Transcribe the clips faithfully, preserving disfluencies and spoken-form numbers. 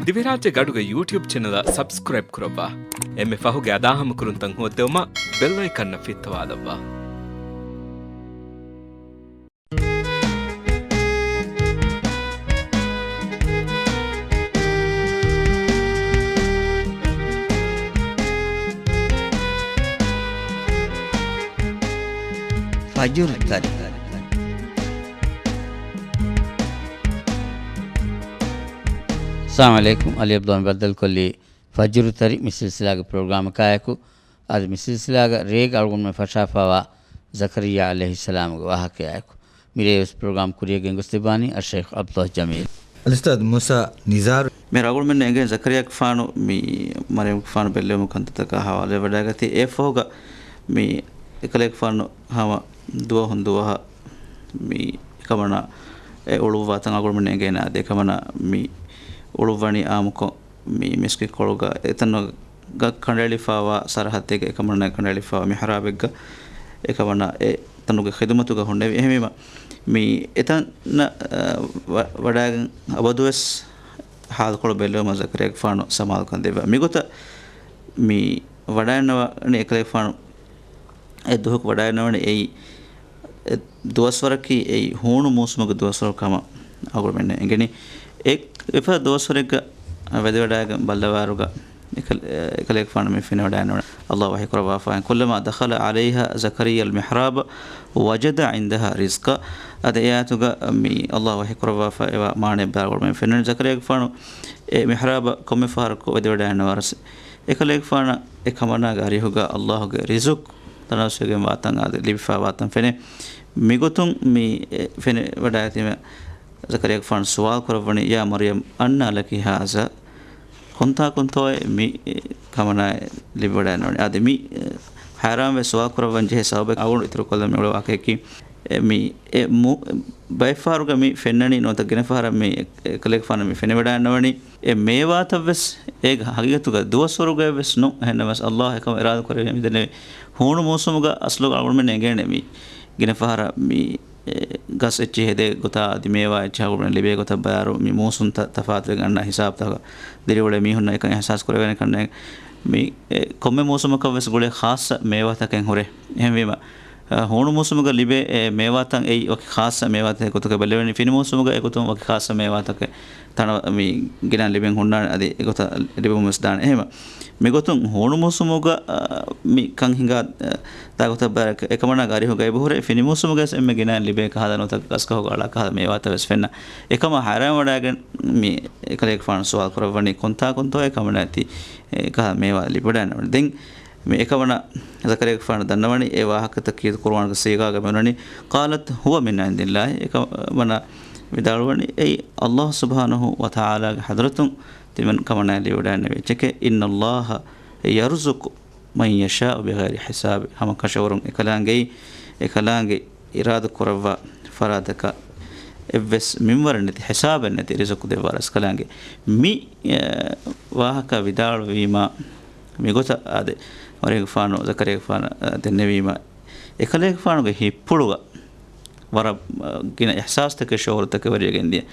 ދިވެހިރާއްޖޭގެ އަޑުގެ ޔޫޓިއުބް ޗެނަލަށް ސަބްސްކްރައިބް ކުރައްވާ. އެންމެ ފަހުގެ އަދާހަމަކުރުންތައް ހޯއްދެވުމަށް ބެލް އައިކަންއަށް ފިއްތަވާލައްވާ. ފަޖުރު ތަރި. އައްސަލާމު ޢަލައިކުމް. އަލީ އަބްދުލް ބައްދަލުކޮށްލީ ފަޖުރު ތަރި މި ސިލްސިލާގެ ޕްރޮގްރާމަކާއެކު. އަދި މި ސިލްސިލާގަ ރޭގަ އަޅުގަނޑުމެން ފަށާފައިވާ ޒަކަރިއްޔާ ޢަލައިހިއްސަލާމުގެ ވާހަކަޔާއެކު. މިރޭވެސް ޕްރޮގްރާމް ކުރިޔަށް ގެންގޮސްދެއްވާނީ އައްޝައިޚް ޢަބްދުﷲ ޖަމީލް. އަލްއުސްތާޛު މޫސާ ނިޒާރު. މި ރަގުޅުމެންނަށް އެނގޭ ޒަކަރިއްޔާގެފާނު މި މަރިޔަމްގެފާނު ބެއްލެވުމުގެ ކަންތައްތަކާ ހަވާލުވެވަޑައިގަތީ. އެއަށްފަހުގަ މި އެކަލޭގެފާނު ހަމަ ދުވަހުން ދުވަހަށް މި އެކަމަނާ އެ އުޅުއްވާތަން އަޅުގަނޑުމެންނަށް އެނގޭނެ އާދެ، އެކަމަނާ މި އުޅުއްވަނީ އާއްމުކޮށް މި މިސްކިތްކޮޅުގަ އެތަނުގަ ކަނޑައެޅިފައިވާ ސަރަހައްދެއްގަ އެކަމަނާ ކަނޑައެޅިފައިވާ މިޙްރާބެއްގަ އެކަމަނާ އެ ތަނުގެ ޚިދުމަތުގަ ހުންނެވި. އެހެންވީމަ، މި އެތަނަށް، އަ، ވަ-، ވަޑައިގެން އަބަދުވެސް ހާލުކޮޅު ބެއްލެވުމަށް ޒަކަރިއްޔާގެފާނު ސަމާލުކަން ދެއްވާ. މިގޮތަށް މި ވަޑައިންނަވަނީ އެކަލޭގެފާނު އެ ދުވަހަކު ވަޑައިންނަވަނީ އެއީ، އެ ދުވަސްވަރަކީ އެއީ ހޫނު މޫސުމުގެ ދުވަސްވަރު ކަމަށް އަޅުގަނޑުމެންނަށް އެނގެނީ. އެ އެފަދަ ދުވަސްވަރެއްގަ ވެދެވަޑައިގެން ބައްލަވާއިރުގަ އެކަ-، އެކަލޭގެފާނު މި ފެނިވަޑައިންނަވަނީ ﷲ ވަޙީ ކުރައްވާފައި، كلما دخل عليها زكريا المحراب وجد عندها رزقا. އަދި އެ އާޔަތުގަ މި ﷲ ވަޙީ ކުރައްވާފައިވާ މާނައެއް ބާރުގަނޑުމެން ފެންނަނީ ޒަކަރިއްޔާގެފާނު އެ މިޙްރާބަށް ކޮންމެ ފަހަރަކު ވެދެވަޑައިންނަވާރަސް، އެކަލޭގެފާނަށް އެ ކަމަނާގެ އަރިހުގަ ﷲ ގެ ރިޒުޤު ތަނަވަސްވެގެން ވާތަން އާދެ، ލިބިފައި ވާތަން ފެނޭ. މިގޮތުން މި އެ ފެނިވަޑައިގަތީމަ، ޒަކަރިއްޔާގެފާނު ސުވާލު ކުރައްވަނީ، يا مريم أنى لك هذا؟ ކޮންތާކުންތޯއޭ މި ކަމަނާއަށް ލިބިވަޑައިގަންނަވަނީ؟ އާދެ، މި ހައިރާންވެ ސުވާލު ކުރައްވަން ޖެހޭ ސަބަބެއް އަޅުގަނޑު އިތުރުކޮށްލަން މި އުޅޭ ވާހަކައަކީ، އެ، މި، އެ، މު-، ބައެއްފަހަރުގަ މި ފެންނަނީ ނުވަތަ ގިނަ ފަހަރަށް މި އެ-، އެކަލޭގެފާނަށް މި ފެނިވަޑައިގަންނަވަނީ އެ މޭވާތައްވެސް އޭގެ ހަގީގަތުގަ ދުވަސްވަރުގައިވެސް ނޫން. އެހެންނަމަވެސް ﷲ އެކަމަށް އިރާދަކުރެވި މިދެންނެވި ހޫނު މޫސުމުގަ އަސްލުގަ އަޅުގަނޑުމެން އެނގޭނެ މި ގިނަ ފަހަރަށް މި އެ، ގަސް އެއްޗިހި ހެދޭ ގޮތާ އަދި މޭވާ އެއްޗިހި ހަގުރުމެން ލިބޭ ގޮތަށް ބަޔާރު މި މޫސުންތައް ތަފާތުވެގެން އަންނަ ހިސާބުތަކަށް ދިރިއުޅޭ މީހުންނަށް އެކަން އިޙްސާސް ކުރެވޭނެ ކަންނޭނގެ. މި، އެ، ކޮންމެ މޫސުމަކަށް ވެސް ގުޅޭ ޚާއްޞަ މޭވާތަކެއް ހުރޭ. އެހެންވީމަ، އަ، ހޫނު މޫސުމުގަ ލިބޭ އެ މޭވާތައް އެއީ ވަކި ޚާއްޞަ މޭވާތަކެއް ގޮތުގަ ބެލެވެނީ. ފިނި މޫސުމުގަ އެގޮތުން ވަކި ޚާއްޞަ މޭވާތަކެއް ތަނަ މި ގިނަ ލިބެން ހުންނާނެ އަދި އެގޮތަށް ލިބެމުން ވެސް ދާނެ. އެހެންވީމަ، މިގޮތުން ހޫނު މޫސުމުގަ، އަ، މި ކަން ހިނގާ، އަ، ތާގޮތަށް ބާރަކަށް އެކަމަނާގެ އަރިހުގައި ބުހުރޭ ފިނި މޫސުމުގައި އެންމެ ގިނައިން ލިބޭ ކަހަލަ ނުވަތަ ގަސްގަހުގަ އަޅާ ކަހަލަ މޭވާތައް ވެސް ފެންނަ. އެކަމަށް ހައިރާން ވަޑައިގެން މި އެކަލޭގެފާނު ސުވާލު ކުރައްވަނީ ކޮންތާކުންތޯ އެކަމަނާ ތި އެ ކަހަލަ މޭވާ ލިބިވަޑައިންނަވަނީ. ދެން މި އެކަމަނާ ޒަކަރިއްޔާގެފާނު ދަންނަވަނީ އެ ވާހަކަތައް ކީރިތި ޤުރުއާނުގެ ސީގާގަ މިއޮންނަނީ، قالت هو من عند الله. އެކަމަނާ ވިދާޅުވަނީ އެއީ ﷲ ސުބްޙާނަހޫ ވަތަޢާލާގެ ޙަޟްރަތުން ތިމަން ކަމަނާ ލިބިވަޑައިގެންނެވި އެއްޗެކޭ. إن الله يرزق من يشاء بغير حساب. ހަމަ ކަށަވަރުން އެކަލާނގެއީ، އެކަލާނގެ އިރާދަ ކުރައްވާ ފަރާތަކަށް އެއްވެސް މިންވަރެއް ނެތި، ހިސާބެއް ނެތި ރިޒުޤު ދެއްވާ ރަސްކަލާނގެ. މި، އެ، ވާހަކަ ވިދާޅުވީމާ، މިގޮތަށް އާދެ، މަރިޔަމްގެފާނު، ޒަކަރިއްޔާގެފާނަށް، އަ، ދެންނެވީމާ، އެކަލޭގެފާނުގެ ހިތްޕުޅުގަ ވަރަށް، އަ، ގިނަ އިޙްސާސްތަކެއް، ޝުޢޫރުތަކެއް ވެރިވެގެން ދިޔަ.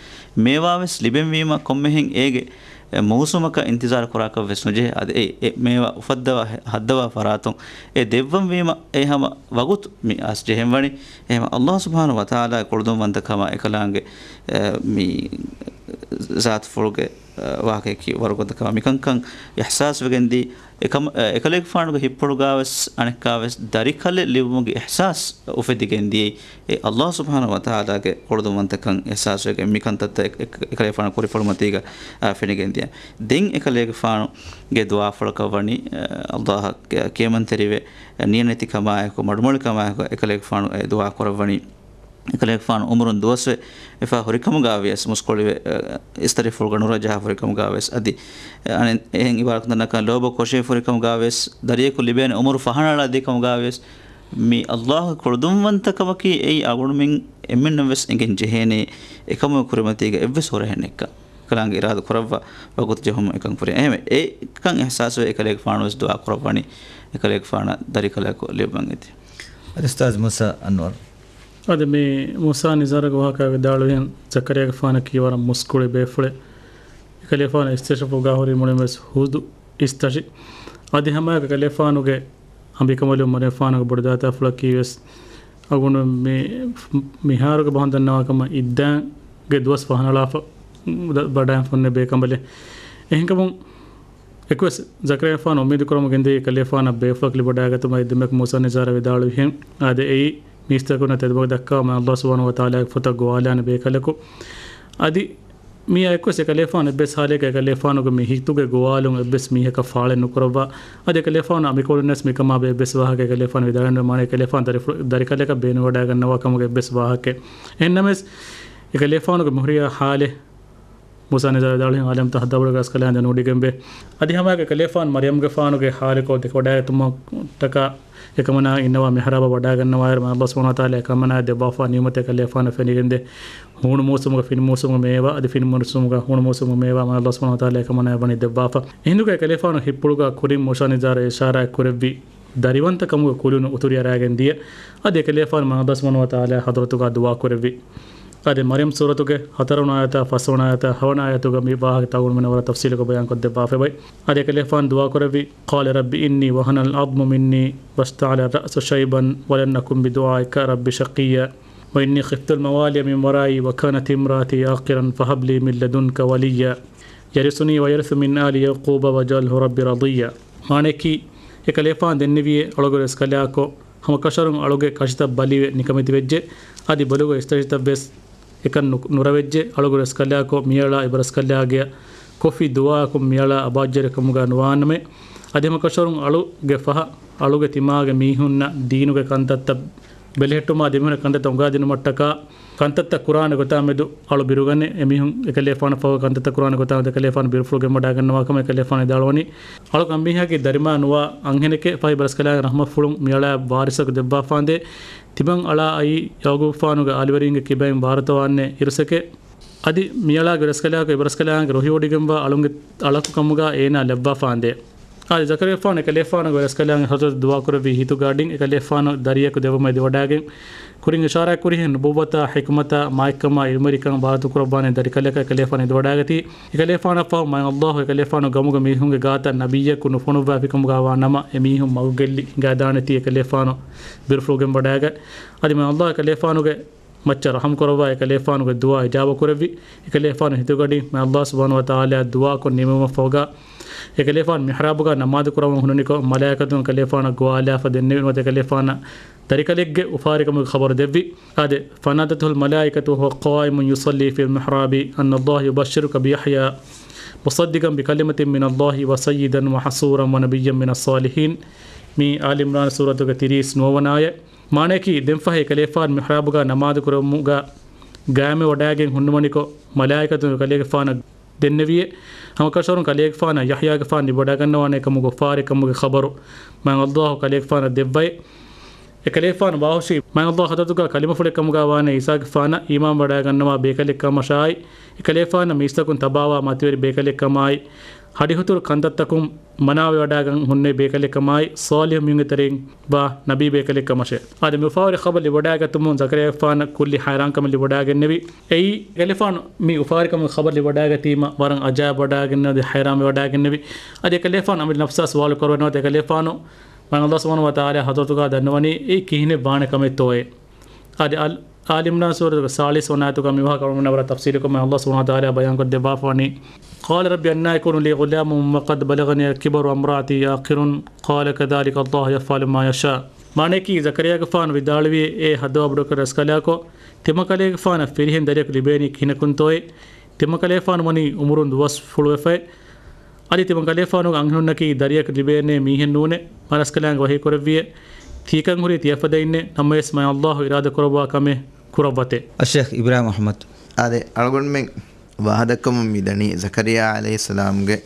މޭވާވެސް ލިބެންވީމަ ކޮންމެހެން އޭގެ، އެ، މޫސުމަކަށް އިންތިޒާރު ކުރާކަށްވެސް ނުޖެހޭ. އަދި އެ، އެ މޭވާ އުފައްދަވާ ހެ-، ހައްދަވާ ފަރާތުން އެ ދެއްވަންވީމަ އެ ހަމަ ވަގުތު މި އައިސް ޖެހެންވަނީ. އެހެމަ ﷲ ސުބްޙާނަހޫ ވަތަޢާލާގެ ކުޅަދުންވަންތަކަމާ އެކަލާނގެ، އެ، މި ޒާތުފުޅުގެ، އެ، ވާހަކަޔަކީ ވަރުގަދަކަމާ މިކަންކަން އިޙްސާސްވެގެންދީ. އެކަމަ-، އެ، އެކަލޭގެފާނުގެ ހިތްޕުޅުގާވެސް އަނެއްކާވެސް ދަރިކަލެއް ލިބުމުގެ އިޙްސާސް އުފެދިގެން ދިޔައީ، އެ ﷲ ސުބްޙާނަހޫ ވަތަޢާލާގެ ކުޅަދުންވަންތަކަން އިޙްސާސްވެގެން މިކަންތައްތައް އެ-، އެ-، އެކަލޭގެފާނު ކުރިފުޅުމަތީގަ، އާ، ފެނިގެން ދިޔަ. ދެން އެކަލޭގެފާނުގެ ދުޢާފުޅަކަށް ވަނީ، އާ، ﷲ އަށް ކި-، ކިޔަމަންތެރިވެ، އާ، ނިޔަނެތިކަމާއެކު، މަޑުމޮޅިކަމާއެކު އެކަލޭގެފާނު އެ ދުޢާ ކުރައްވަނީ. އެކަލޭގެފާނު އުމުރުން ދުވަސްވެ އެފާ ހުރިކަމުގާވިޔަސް މުސްކުޅިވެ، އަ، އިސްތަށިފުޅުގަ ނުރަ ޖަހާ ހުރިކަމުގާވިޔަސް އަދި، އަ، އަނެއް އެހެން އިބާރަތުން ދަންނަކަން ލޯބިކޮށި ހުރިކަމުގާވިޔަސް ދަރިޔަކު ލިބޭނެ އުމުރު ފަހަނައަޅާ ދިޔަކަމުގާވިޔަސް މި ﷲ ގެ ކުޅަދުންވަންތަކަމަކީ އެއީ އަޅުގަނޑުމެން އެންމެންނަށް ވެސް އެނގެން ޖެހޭނެ އެކަމުގެ ކުރިމަތީގަ އެއްވެސް ހުރަހެއް ނެތްކަން. އެކަލާނގެ އިރާދަ ކުރައްވާ ވަގުތު ޖެހުމުން އެކަން ކުރޭ. އެހެންވެ، އެކަން އިޙްސާސްވެ އެކަލޭގެފާނު ވެސް ދުޢާ ކުރައްވަނީ އެކަލޭގެފާނަށް ދަރިކަލަކު ލިބުމަށް އެދި. އަދި އުސްތާޛް މޫސާ އަންވަރު. އަދި މި މޫސާ ނިޒާރުގެ ވާހަކަ ވިދާޅުވިހެން، ޒަކަރިޔާގެފާނަކީ ވަރަށް މުސްކުޅި ބޭފުޅެއް. ކަލޭފާނު އިސްތަށިފުގާ ހުރި މުޅިން ވެސް ހުދު އިސްތަށި. އަދި ހަމައެކަ ކަލޭފާނުގެ އަނބިކަނބަލުން މުޅިން ފާނުގެ ބޮޑުދާތާފުޅަކީ ވެސް އަގުނު މި، މިހާރުގެ ބަހުން ދަންނަވާ ކަމަށް އިއްދާގެ ދުވަސް ފަހަނަޅާފަ ބަޑާން ފުންނެ ބޭކަނބަލެއް. އެހެންކަމުން އެކުވެސް ޒަކަރިޔާފާނު އުއްމީދު ކުރަމުން ގެންދިޔައީ ކަލޭފާނަށް ބޭފުޅަކު ލިބިވަޑައިގަތުމަށް. އެ ދެމެކު މޫސާ ނިޒާރަށް ވިދާޅުވިހެން. އާދެ، އެއީ މީސްތަކުންނަށް ތެދުމަގު ދައްކާ މާ ﷲ ސުބްޙާނަހޫ ވަތަޢާލާގެ ފޮތަށް ގޮވާލާނެ ބޭކަލަކު. އަދި މިއާ އެކުވެސް އެކަލޭފާނު އެއްވެސް ހާލެއްގަ އެކަލޭފާނުގެ މި ހިތުގެ ގޮވާލުން އެއްވެސް މީހަކަށް ފާޅެއް ނުކުރައްވާ. އަދި އެކަލޭފާނު އަނބިކޮޅުންނަސް މިކަމާ ބެ އެއްވެސް ވާހަކަ އެކަލޭފާނު ވިދާޅުވެ މާނަ އެކަލޭފާނު ދަރިފުޅު، ދަރިކަލަކަށް ބޭނުންވަޑައިގަންނަވާ ކަމުގެ އެއްވެސް ވާހަކައެއް. އެހެންނަމަވެސް އެކަލޭފާނުގެ މިހުރިހާ ހާލެއް މޫސާ ނިޒާރަށް ވިދާޅުވިހެން އާލަމްތައް ހައްދާ ބޮޑު ރަސްކަލާނގެ ނޫނީގެން ބޭ. އަދި ހަމައެކަ ކަލޭފާނު މަރްޔަމްގެފާނުގެ ހާލެކޯ ދެކެވަޑައިގަތުމަށްޓަކާ އެކަމަނާ އިންނަވާ މިޙްރާބަށް ވަޑައިގަންނަވާއިރު މާ ﷲ ސުބްޙާނަހޫ ވަތަޢާލާ އެކަމަނާ ދެއްވާފާ ނިޢުމަތެއް ކަލޭފާނަށް ފެނިގެންދޭ. ހޫނު މޫސުމުގަ ފިނި މޫސުމުގެ މޭވާ، އަދި ފިނި މޫސުމުގަ ހޫނު މޫސުމުގެ މޭވާ މާ ﷲ ސުބްޙާނަހޫ ވަތަޢާލާ އެކަމަނާ ވަނީ ދެއްވާފަ. އެހިނދުގަ އެކަލޭފާނު ހިތްޕުޅުގަ ކުރިން މޫސާ ނިޒާރަށް އިޝާރާތް ކުރެއްވި ދަރިވަންތަ ކަމުގެ ކުލުނު އުތުރި އަރާގެން ދިޔަ. އަދި އެކަލޭފާނު މާ ﷲ ސުބްޙާނަހޫ ވަތަޢާލާ ޙަޟްރަތުގަ ދުޢާ ކުރެއްވި. އަދި މަރްޔަމް ސޫރަތުގެ ހަތަރުވަނަ އާޔަތާ ފަސްވަނަ އާޔަތާ ހަވަނަ އާޔަތުގަ މި ވާހަކަ ތައުގުން މިނަވަރަށް ތަފްސީލުކޮށް ބަޔާންކޮށްދެއްވާފައި. އަދި އެކަލޭފާނު ދުޢާ ކުރެއްވި، قال رب إني وهن العظم مني واشتعل الرأس شيبا ولم أكن بدعائك رب شقيا وإني خفت الموالي من ورائي وكانت امرأتي عاقرا فهب لي من لدنك وليا يرثني ويرث من آل يعقوب واجعله رب رضيا. މާނައަކީ، އެކަލޭފާނު ދެންނެވިއޭ އަޅުގެ ރަސްކަލާކޮ، ހަމަކަށަވަރުން އަޅުގެ ކަށިތައް ބަލިވެ ނިކަމެތިވެއްޖެ. އަދި ބޮލުގެ އިސްތަށިތައްވެސް އެކަން ނު-، ނުރަވެއްޖެ. އަޅުގެ ރަސްކަލާކޮ، މިއަޅާ އިބަރަސްކަލާގެއަށް ކޮށްފި ދުޢާއަކުން މިއަޅާ އަބާއްޖަވެރިކަމުގަ ނުވާނަމޭ. އަދި ހަމަކަށަވަރުން އަޅުގެ ފަހަށް އަޅުގެ ތިމާގެ މީހުންނަށް ދީނުގެ ކަންތައްތައް ބެލެހެއްޓުމާ ދެމީހުންނަށް ކަންތައްތައް އުނގާދިނުމަށްޓަކާ ކަންތައްތައް ކުރާނެ ގޮތާ މެދު އަޅު ބިރުގަނެ. އެމީހުން އެކަލޭފާނަށް ފަހު ކަންތައްތައް ކުރާނެ ގޮތާ އެކަލޭފާނު ބިރުފުޅު ގެންވަޑައިގަންނަވާ ކަމަށް އެކަލޭފާނު ވިދާޅުވަނީ. އަޅުގެ އަނބިހަކީ ދަރިމާ ނުވާ އަންހެނެކޭ. ފަހި ބަރަސްކަލާގެ ރަޙްމަތްފުޅުން މިއަޅާ ވާރިސަކު ދެއްވާފާނދޭ. ތިމަން އަޅާ އައީ ޔަޢުޤޫބުފާނުގެ އާލިވެރިންގެ ކިބައިން ވާރުތަވާންނޭ އިރުސެކޭ. އަދި މިއަޅާގެ ރަސްކަލާކޮ އިބަރަސްކަލާނގެ ރުހިވޮޑިގެންވާ އަޅުންގެ އަޅަކު ކަމުގަ އޭނާ ލައްވާފާނދޭ. އާދެ، ޒަކަރިޔާފާނު އެކަލޭފާނުގެ ރަސްކަލާނގެ ޙަޟްރަތަށް ދުޢާކުރެއްވި ހިތުގަޑިން އެކަލޭފާނު ދަރިޔަކު ދެއްވުމަށް އެދިވަޑައިގެން ކުރިން އިޝާރާތްކުރިހެން ނުބުއްވަތާ، ޙިކުމަތާ، މާތްކަމާ، ޢިލްމުވެރިކަން ވާރިސުކުރައްވާނެ ދަރިކަލަކަށް އެކަލޭފާނު އެދިވަޑައިގަތީ. އެކަލޭފާނަށް ފަހު މާތް ﷲ އެކަލޭފާނު ގަމުގެ މީހުންގެ ގާތަށް ނަބިއްޔަކު ނުފޮނުއްވާފިކަމުގަ ވާ ނަމަ، އެމީހުން މަގުގެއްލި ހިނގާދާނެތީ އެކަލޭފާނު ބިރުފުޅު ގެންވަޑައިގަތް. އަދި މާތް ﷲ އެކަލޭފާނުގެ މައްޗަށް ރަޙަމް ކުރައްވާ އެކަލޭފާނުގެ ދުޢާ އިޖާބަ ކުރެއްވި. އެކަލޭފާނު ހިތުގަޑި މާތް ﷲ ސުބްޙާނަހޫ ވަތަޢާލާ ދުޢާކޮށް ނިމުމަށްފަހުގަ، އެކަލޭފާނު މިޙްރާބުގަ ނަމާދު ކުރަމުން ހުންނަނިކޮށް، މަލާއިކަތުން އެކަލޭފާނަށް ގޮވާލާފަ ދެންނެވި ނުވަތަ އެކަލޭފާނަށް ދަރިކަލެއްގެ އުފާވެރިކަމުގެ ޚަބަރު ދެއްވި. އާދެ، فنادته الملائكة وهو قائم يصلي في المحراب أن الله يبشرك بيحيى مصدقا بكلمة من الله وسيدا وحصورا ونبيا من الصالحين. މީ އާލި ޢިމްރާން ސޫރަތުގެ ތިރީސް ނުވަވަނަ އާޔަތް. މާނައަކީ، ދެންފަހެ އެކަލޭފާނު މިޙްރާބުގަ ނަމާދު ކުރުމުގަ ގާއިމްވެވަޑައިގެން ހުންނަވަނިކޮށް، މަލާއިކަތުން ކަލޭގެފާނަށް ދެންނެވިއޭ، ހަމަކަށަވަރުން ކަލޭގެފާނަށް ޔަޙްޔާގެފާނު ލިބިވަޑައިގަންނަވާނެ ކަމުގެ އުފާވެރިކަމުގެ ޚަބަރު މާތް ﷲ ކަލޭގެފާނަށް ދެއްވައޭ. އެކަލޭގެފާނު ވާހުށީ މާތް ﷲ ޙަޟްރަތުގަ ކަލިމަފުޅެއް ކަމުގަ ވާނެ ޢީސާގެފާނަށް އީމާންވަޑައިގަންނަވާ ބޭކަލެއް ކަމަށާއި، އެކަލޭގެފާނަށް މީސްތަކުން ތަބާވާ މަތިވެރި ބޭކަލެއް ކަމާއި، ހަޑިހުތުރު ކަންތައްތަކުން މަނާވެވަޑައިގަން ހުންނެވި ބޭކަލެއް ކަމާއި، ޞާލިޙު މީހުންގެ ތެރެއިން ވާ ނަބީ ބޭކަލެއް ކަމަށޭ. އާދެ، މި އުފާވެރި ޚަބަރު ލިބިވަޑައިގަތުމުން ޒަކަރިޔާގެފާނަށް ކުއްލި ޙައިރާންކަމެއް ލިބިވަޑައިގެންނެވި. އެއީ، އެކަލޭގެފާނު މި އުފާވެރިކަމުގެ ޚަބަރު ލިބިވަޑައިގަތީމަ ވަރަށް އަޖާއިބުވަޑައިގެންނެވި، ޙައިރާންވެވަޑައިގެންނެވި. އަދި އެކަލޭގެފާނު އަމިއްލަ ނަފްސާސް ސުވާލު ކުރައްވަނީ ނުވަތަ އެކަލޭގެފާނު މާތް ﷲ ސުބްޙާނަހޫ ވަތަޢާލާ ޙަޟްރަތުގަ ދަންނަވަނީ އެއީ ކިހިނެއް ވާނެ ކަމެއްތޯއޭ. އަދި އަލް-، އާލި ޢިމްރާން ސޫރަތުގެ ސާޅީސް ވަނަ އާޔަތުގަ މި ވާހަކަ އަޅުގަނޑުމެންނަށް ވަރަށް ތަފްސީލުކޮށް މާތް ﷲ ސުބްޙާނަހޫ ވަތަޢާލާ ބަޔާންކޮށްދެއްވާފަވަނީ، قال رب أنى يكون لي غلام وقد بلغني الكبر وامرأتي عاقر قال كذلك الله يفعل ما يشاء. މާނައަކީ، ޒަކަރިޔާގެފާނު ވިދާޅުވި، އޭ ހައްދަވާ ބޮޑުކުރެއްވި ރަސްކަލާކޮ، ތިމަންކަލޭގެފާނަށް ފިރިހެން ދަރިޔަކު ލިބޭނީ ކިހިނަކުންތޯއޭ؟ ތިމަންކަލޭގެފާނު ވަނީ އުމުރުން ދުވަސް ފުޅުވެފައި. އަދި ތިމަންކަލޭގެފާނުގެ އަންހެނުންނަކީ ދަރިޔަކު ލިބޭނޭ މީހެއް ނޫނޭ. މާތް ރަސްކަލާނގެ ވަޙީ ކުރެއްވިއޭ، ތީކަން ހުރީ ތިޔަފަދައިންނޭ، ނަމަވެސް މާތް ﷲ އިރާދަކުރައްވާ ކަމެއް ކުރައްވަތޭ. އައްޝޭޚް އިބްރާހިމް އަޙްމަދު. އާދެ، އަޅުގަނޑުމެން ވާހަކަދައްކަމުން މި ދަނީ ޒަކަރިޔާ ޢަލައިހިއްސަލާމްގެ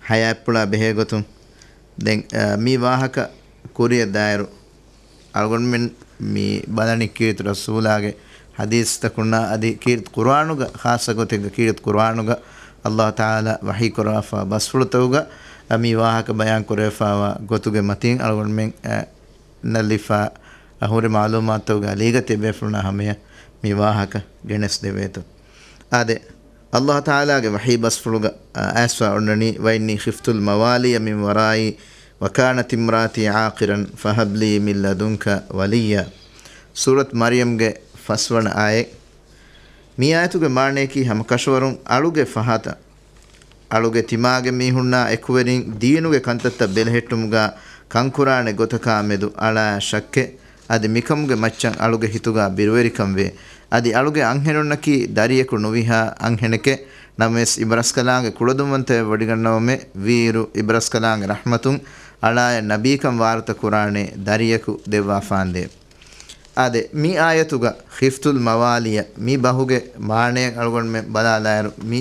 ޙަޔާތްޕުޅާ ބެހޭގޮތުން. ދެން، އަ، މި ވާހަކަ ކުރިއަށް ދާއިރު އަޅުގަނޑުމެން މި ބަލަނީ ކީރިތި ރަސޫލާގެ ޙަދީޘްތަކުންނާ އަދި ކީރިތި ޤުރުއާނުގަ، ޚާއްޞަ ގޮތެއްގަ ކީރިތި ޤުރުއާނުގަ ﷲ ތަޢާލާ ވަޙީ ކުރައްވާފަ ބަސްފުޅުތަކުގަ މި ވާހަކަ ބަޔާން ކުރެވިފައިވާ ގޮތުގެ މަތިން އަޅުގަނޑުމެން، އަ، ނައްލިފަ އަ، ހުރި މަޢުލޫމާތުތަކުގެ އަލީގަ ތިބޭފުޅުންނާ ހަމަޔަށް މި ވާހަކަ ގެނެސްދެވޭތޯ. އާދެ، އައްލާހު ތަޢާލާގެ ވަޙީ ބަސްފުޅުގަ، އަ، އައިސްފަ އޮންނަނީ، "وإني خفت الموالي من ورائي وكانت امرأتي عاقرا فهب لي من لدنك وليا." ސޫރަތު މަރްޔަމްގެ ފަސްވަނަ އާޔަތް. މި އާޔަތުގެ މާނަޔަކީ ހަމަ ކަށަވަރުން އަޅުގެ ފަހަތަށް، އަޅުގެ ތިމާގެ މީހުންނާ އެކުވެރިން ދީނުގެ ކަންތައްތައް ބެލެހެއްޓުމުގަ ކަންކުރާނެ ގޮތަކާ މެދު އަޅާ ޝައްކެއް. އަދި މިކަމުގެ މައްޗަށް އަޅުގެ ހިތުގަ ބިރުވެރިކަން ވޭ. އަދި އަޅުގެ އަންހެނުންނަކީ ދަރިޔަކު ނުވިހާ އަންހެނެކޭ. ނަމަވެސް އިބަރަސްކަލާނގެ ކުޅަދުންވަންތަވެ ވޮޑިގަންނަވަމޭ. ވީއިރު އިބަރަސްކަލާނގެ ރަޙްމަތުން އަޅާޔަށް ނަބީކަން ވާރުތަ ކުރާނޭ ދަރިޔަކު ދެއްވާފާނދޭ. އާދެ، މި އާޔަތުގަ ޚިފްތުލް މަވާލިޔަ މި ބަހުގެ މާނަޔަށް އަޅުގަނޑުމެން ބަލާލާއިރު، މި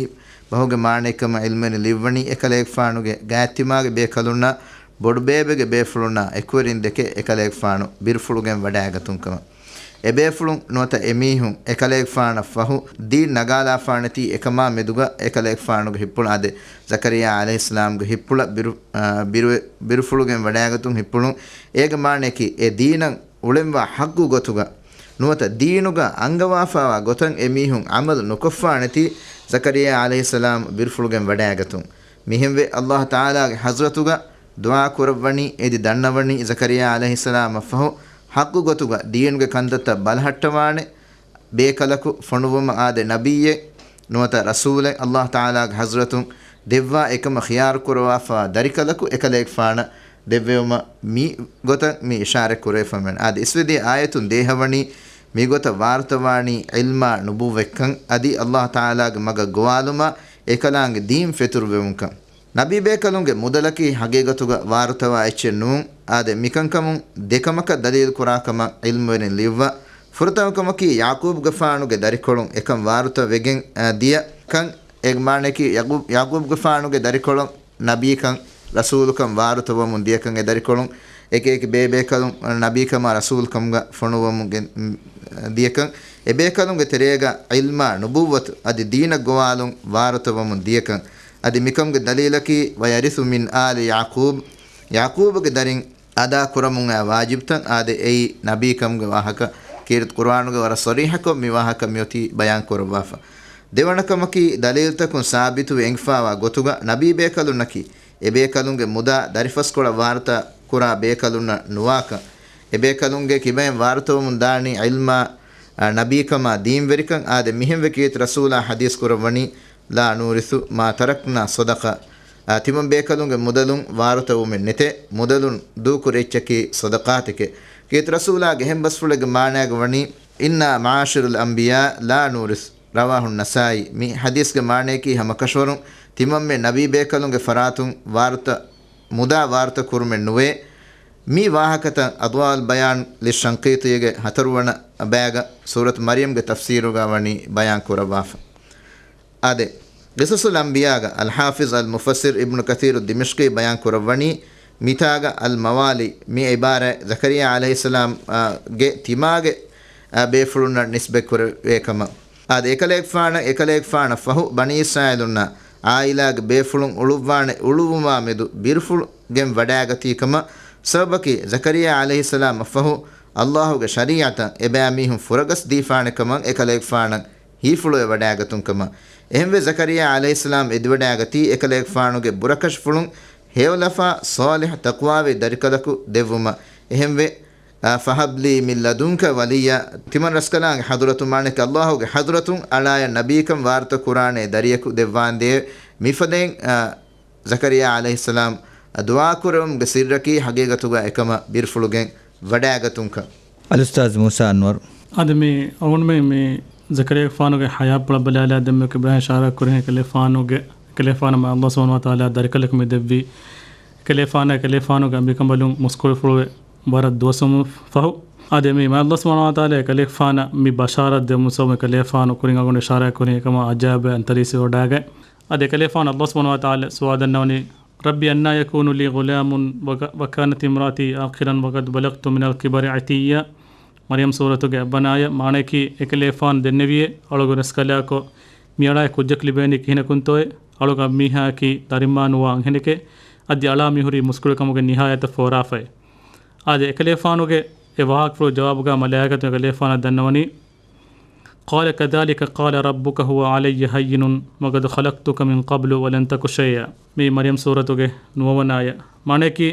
ބަހުގެ މާނައެއްކަމަށް ޢިލްމުވެރިން ލިޔުއްވަނީ އެކަލޭގެފާނުގެ ގާތްތިމާގެ ބޭކަލުންނާ ބޮޑުބޭބެގެ ބޭފުޅުންނާ އެކުވެރިން ދެކެ އެކަލޭގެފާނު ބިރުފުޅުގެން ވަޑައިގަތުން ކަމަށް. އެބޭފުޅުން ނުވަތަ އެމީހުން އެކަލޭގެފާނަށް ފަހު ދީން ނަގާލާފާނެތީ އެކަމާ މެދުގަ އެކަލޭގެފާނުގެ ހިތްޕުޅަށް އާދެ، ޒަކަރިއްޔާ ޢަލައިހިއްސަލާމްގެ ހިތްޕުޅަށް ބިރު-، އާ، ބިރު-، ބިރުފުޅުގެން ވަޑައިގަތުން ހިތްޕުޅުން. އޭގެ މާނަޔަކީ އެ ދީނަށް އުޅެންވާ ޙައްޤު ގޮތުގަ ނުވަތަ ދީނުގަ އަންގަވާފާވާ ގޮތަށް އެމީހުން ޢަމަލު ނުކޮށްފާނެތީ ޒަކަރިއްޔާ ޢަލައިހިއްސަލާމް ބިރުފުޅުގެން ވަޑައިގަތުން. މިހެންވެ، އައްލާހު ތަޢާލާގެ ޙަޟްރަތުގަ ދުޢާ ކުރައްވަނީ، އެދި ދަންނަވަނީ ޒަކަރިއްޔާ ޢަލައިހިއްސަލާމަށްފަހު ޙައްޤު ގޮތުގަ ދީނުގެ ކަންތައްތައް ބަލަހައްޓަވާނެ ބޭކަލަކު ފޮނުއްވުމަށް އާދެ، ނަބިއްޔެއް ނުވަތަ ރަސޫލެއް އައްލާހު ތަޢާލާގެ ޙަޟްރަތުން ދެއްވާ އެކަމަށް ޚިޔާރު ކުރަވާފާ ދަރިކަލަކު އެކަލޭގެފާނަށް ދެއްވެވުމަށް މި ގޮތަށް މި އިޝާރަތް ކުރެވިފަ މެން. އާދެ، އިސްވެދިޔަ އާޔަތުން ދޭހަވަނީ މިގޮތަށް ވާރުތަވާނީ ޢިލްމާ ނުބުއްވަތްކަން އަދި އައްލާހު ތަޢާލާގެ މަގަށް ގޮވާލުމާ އެކަލާނގެ ދީން ފެތުރުވެވުންކަން. ނަބީބޭކަލުންގެ މުދަލަކީ ހަގީގަތުގަ ވާރުތަވާ އެއްޗެއް ނޫން. އާދެ، މިކަންކަމުން ދެކަމަކަށް ދަލީލު ކުރާކަމަށް ޢިލްމުވެރިން ލިޔުއްވާ. ފުރަތަމަކަމަކީ ޔަޢުޤޫބުގެފާނުގެ ދަރިކޮޅުން އެކަން ވާރުތަ ވެގެން، އަ، ދިޔަ ކަން. އޭގެ މާނަޔަކީ ޔަޢުޤޫ-، ޔަޢުޤޫބުގެފާނުގެ ދަރިކޮޅުން ނަބީކަން، ރަސޫލުކަން ވާރުތަވަމުން ދިޔަކަން. އެ ދަރިކޮޅުން އެކި އެކި ބޭބޭކަލުން ނަބީކަމާ ރަސޫލުކަމުގަ ފޮނުވަމުން ގެން-، ދިޔަކަން. އެބޭކަލުންގެ ތެރޭގަ ޢިލްމާ ނުބުއްވަތު އަދި ދީނަށް ގޮވާލުން ވާރުތަވަމުން ދިޔަކަން. އަދި މިކަމުގެ ދަލީލަކީ، "ويرث من آل يعقوب" ޔަޢުޤޫބުގެ ދަރިން އަދާ ކުރަމުން އައި ވާޖިބުތައް. އާދެ، އެއީ ނަބީކަމުގެ ވާހަކަ. ކީރިތި ޤުރުއާނުގަ ވަރަށް ޞަރީޙަކޮށް މި ވާހަކަ މިއޮތީ ބަޔާން ކުރައްވާފަ. ދެވަނަކަމަކީ، ދަލީލުތަކުން ސާބިތުވެ އެނގިފާވާ ގޮތުގަ ނަބީބޭކަލުންނަކީ އެބޭކަލުންގެ މުދާ ދަރިފަސްކޮޅަށް ވާރުތަ ކުރާ ބޭކަލުންނަށް ނުވާކަން. އެބޭކަލުންގެ ކިބައިން ވާރުތަވަމުން ދާނީ ޢިލްމާ، އަ، ނަބީކަމާ ދީންވެރިކަން. އާދެ، މިހެންވެ ކީރިތި ރަސޫލާ ޙަދީޘް ކުރައްވަނީ، "لا نورث ما تركنا صدقة." އާ، ތިމަން ބޭކަލުންގެ މުދަލުން ވާރުތަވުމެއް ނެތޭ، މުދަލުން ދޫކުރި އެއްޗަކީ ޞަދަޤާތެކޭ. ކީރިތި ރަސޫލާގެ އެހެން ބަސްފުޅެއްގެ މާނައިގަ ވަނީ، "إنا معاشر الأنبياء لا نورث." ރަވާހު ނަސާއީ. މި ޙަދީޘްގެ މާނަޔަކީ ހަމަކަށަވަރުން ތިމަންމެ ނަބީބޭކަލުންގެ ފަރާތުން ވާރުތަ-، މުދާ ވާރުތަ ކުރުމެއް ނުވޭ. މި ވާހަކަތައް އަޟްވާއުލް ބަޔާން ލިއްޝަންޤީޠީގެ ހަތަރުވަނަ ބައިގަ ސޫރަތު މަރްޔަމްގެ ތަފްސީރުގަ ވަނީ ބަޔާން ކުރައްވާފަ. އާދެ، ޤިޞަޞުލް އަންބިޔާގަ އަލްޙާފިޡް އަލްމުފައްސިރު އިބްނު ކަޘީރު ދިމިޝްޤީ ބަޔާން ކުރައްވަނީ، މިތާގަ އަލްމަވާލީ މި ޢިބާރާތް ޒަކަރިއްޔާ ޢަލައިހިއްސަލާމް، އާ، ގެ ތިމާގެ، އާ، ބޭފުޅުންނަށް ނިސްބަތް ކުރެވޭ ކަމަށް. އާދެ، އެކަލޭގެފާނަށް، އެކަލޭގެފާނަށް ފަހު ބަނީ އިސްރާއީލުންނާ ޢާއިލާގެ ބޭފުޅުން އުޅުއްވާނެ އުޅުއްވުމާ މެދު ބިރުފުޅު ގެން ވަޑައިގަތީ ކަމަށް. ސަބަބަކީ، ޒަކަރިއްޔާ ޢަލައިހިއްސަލާމަށް ފަހު އައްލާހުގެ ޝަރީޢަތަށް އެބައިމީހުން ފުރަގަސް ދީފާނެ ކަމަށް އެކަލޭގެފާނަށް ހީފުޅުވެ ވަޑައިގަތުން ކަމަށް. އެހެންވެ، ޒަކަރިއްޔާ ޢަލައިހިއްސަލާމް އެދިވަޑައިގަތީ އެކަލޭގެފާނުގެ ބުރަކަށިފުޅުން ހެޔޮލަފާ ޞާލިޙު ތަޤްވާވެރި ދަރިކަލަކު ދެއްވުމަށް. އެހެންވެ، އާ، فهب لي من لدنك وليا، ތިމަން ރަސްކަލާނގެ ޙަޟްރަތުން، މާނައަކީ އައްލާހުގެ ޙަޟްރަތުން އަޅާޔަށް ނަބީކަން ވާރުތަ ކުރާނޭ ދަރިޔަކު ދެއްވާނދޭ. މިފަދައިން، އާ، ޒަކަރިއްޔާ ޢަލައިހިއްސަލާމް ދުޢާ ކުރެވުމުގެ ސިއްރަކީ ޙަޤީޤަތުގަ އެކަމަށް ބިރުފުޅުގެން ވަޑައިގަތުންކަން. އަލްއުސްތާޛް މޫސާ އަންވަރު. އަދި މި އަޅުގަނޑުމެން މި ޒަކަރިއްޔާގެފާނުގެ ޙަޔާތްޕުޅަށް ބަލާލާ ދެންމެ އިބްރާހީމް އިޝާރާތް ކުރިހެން އެކަލޭގެފާނުގެ، އެކަލޭގެފާނަށް މާތް އައްލާހު ސުބްޙާނަހޫ ވަތަޢާލާ ދަރިކަލެކު މި ދެއްވީ. އެކަލޭގެފާނާ އެކަލޭގެފާނުގެ އަނބިކަނބަލުން މުސްކުޅިފުޅުވެ ވަރަށް ދުވަސްވުމުން ފަހު، އާދެ، މި މާތް އައްލާހު ސުބްޙާނަހޫ ވަތަޢާލާ އެކަލޭގެފާނަށް މި ބަޝާރަތް ދެއްވުމުން ސަބަބުން އެކަލޭގެފާނު ކުރިން އަޅުގަނޑު އިޝާރާތް ކުރި އެކަމަށް އަޖާއިބެއް އަންތަރީސްވެވަޑައިގަތް. އާދެ، އެކަލޭގެފާނަށް އައްލާހު ސުބްޙާނަހޫ ވަތަޢާލާ ސުވާލު ދަންނަވަނީ، رب أنى يكون لي غلام وك-، وكانت امرأتي عاقرا وقد بلغت من الكبر عتيا. މަރްޔަމް ސޫރަތުގެ އެއްވަނަ އާޔަތް. މާނައަކީ، އެކަލޭގެފާނު ދެންނެވިއޭ، އަޅުގަނޑު ރަސްކަލާކޮ، މިއަޅާއަށް ކުއްޖަކު ލިބޭނީ ކިހިނަކުންތޯއޭ؟ އަޅުގަނޑު މީހާއަކީ ދަރިންމާ ނުވާ އަންހެނެކޭ. އަދި އަޅާ މިހުރީ މުސްކުޅިކަމުގެ ނިހާޔަތަށް ފޯރާފައޭ. އާދެ، އެކަލޭގެފާނުގެ އެ ވާހަކަފުޅު ޖަވާބުގަ މަލާއިކަތުން އެކަލޭގެފާނަށް ދަންނަވަނީ، قال كذلك قال ربك هو علي هين وقد خلقتك من قبل ولم تك شيئا. މީ މަރްޔަމް ސޫރަތުގެ ނުވަވަނަ އާޔަތް. މާނައަކީ،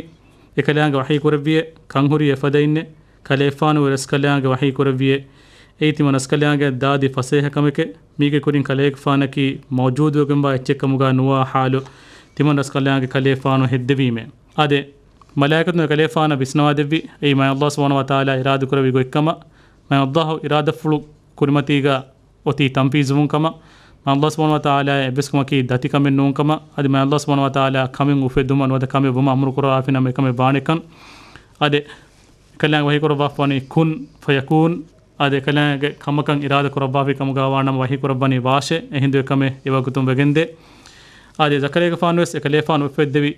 އެކަލާނގެ ވަޙީ ކުރެއްވިއޭ، ކަންހުރީ އެފަދައިންނޭ، ކަލޭގެފާނު ރަސްކަލާނގެ ވަޙީ ކުރެއްވިއޭ، އެއީ ތިމަން ރަސްކަލާނގެ ދާދި ފަސޭހަ ކަމެކޭ، މީގެ ކުރިން ކަލޭގެފާނަކީ މައުޖޫދުވެގެންވާ އެއްޗެއް ކަމުގަ ނުވާ ޙާލު، ތިމަން ރަސްކަލާނގެ ކަލޭގެފާނު ހެއްދެވީމޭ. އާދެ، މަލާއިކަތުން އެކަލޭގެފާނަށް ވިސްނަވާދެއްވި، އެއީ މާތް ﷲ ސުބްޙާނަހޫ ވަތަޢާލާ އިރާދަކުރެއްވި ގޮތްކަމަށް، މާތް ﷲ އިރާދަފުޅު ކުރިމަތީގަ އޮތީ ތަންފީޒުވުން ކަމަށް، މާތް ﷲ ސުބްޙާނަހޫ ވަތަޢާލާ އެއްވެސް ކަމަކީ ދަތި ކަމެއް ނޫން ކަމަށް، އަދި މާތް ﷲ ސުބްޙާނަހޫ ވަތަޢާލާ ކަމެއް އުފެއްދުމަށް ނުވަތަ ކަމެއް ވުމަށް އަމުރު ކުރާފިނަމަ އެކަމެއް ވާނެކަން. އާދެ، އެކަލާނގެ ވަޙީ ކުރައްވާފަވަނީ ކުން ފަޔަކޫން. އާދެ، އެކަލާނގެ ކަމަކަށް އިރާދަ ކުރައްވާފި ކަމުގަ ވާނަމަ ވަޙީ ކުރައްވަނީ ވާށޭ، އެހިނދު އެކަމެއް އެވަގުތުން ވެގެންދޭ. އާދެ، ޒަކަރިއްޔާގެފާނު ވެސް އެކަލޭގެފާނު އުފެއްދެވި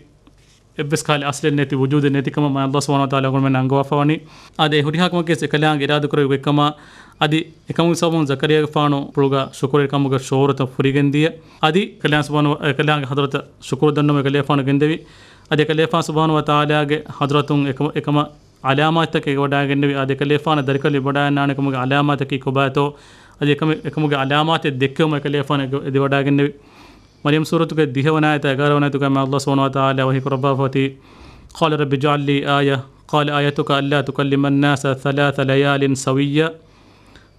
އެއްވެސް ކަހަލަ އަސްލެއް ނެތި، ވުޖޫދެއް ނެތި ކަމަށް މާތް ﷲ ސުބްޙާނަހޫ ވަތަޢާލާ އަޅުގަނޑުމެންނަށް އަންގަވާފަވަނީ. އާދެ، އެ ހުރިހާ ކަމަކީ އެކަލާނގެ އިރާދަކުރެއްވި ގޮތްކަމަށް، އަދި އެކަމުގެ ސަބަބުން ޒަކަރިއްޔާގެފާނު އުޅުގަ ޝުކުރު ކަމުގެ ޝުޢޫރުތައް ފުރިގެންދިޔަ. އަދި އެކަލާނގެ ސުބްޙާނަހޫ، އެކަލާނގެ ޙަޟްރަތަށް ޝުކުރު ދަންނަވަން އެކަލޭގެފާނު ގެންދެވި. އަދި އެކަލޭގެފާނު ސުބްޙާނަހޫ ވަތަޢާލާގެ ޙަޟްރަތުން އެކަމަ، އެކަމަށް ޢަލާމާތްތަކެއް އެދިވަޑައިގެންނެވި. އާދެ، އެކަލޭގެފާނަށް ދަރިކަލެއް ވަޑައިގަންނާނެ ކަމުގެ ޢަލާމާތަކީ ކޮބާތޯ؟ އަދި އެކަމެ-، އެކަމުގެ ޢަލާމާތެއް ދެއްކެވުމަށް އެކަލޭގެފާނު އެ-، އެދިވަޑައިގެންނެވި. މަރްޔަމް ސޫރަތުގެ ދިހަވަނަ އާޔަތާ އެގާރަވަނަ އާޔަތުގަ މާތް ﷲ ސުބްޙާނަހޫ ވަތަޢާލާ ވަޙީ ކުރައްވާފަ އޮތީ، قال رب اجعل لي آية قال آيتك ألا تكلم الناس ثلاث ليال سويا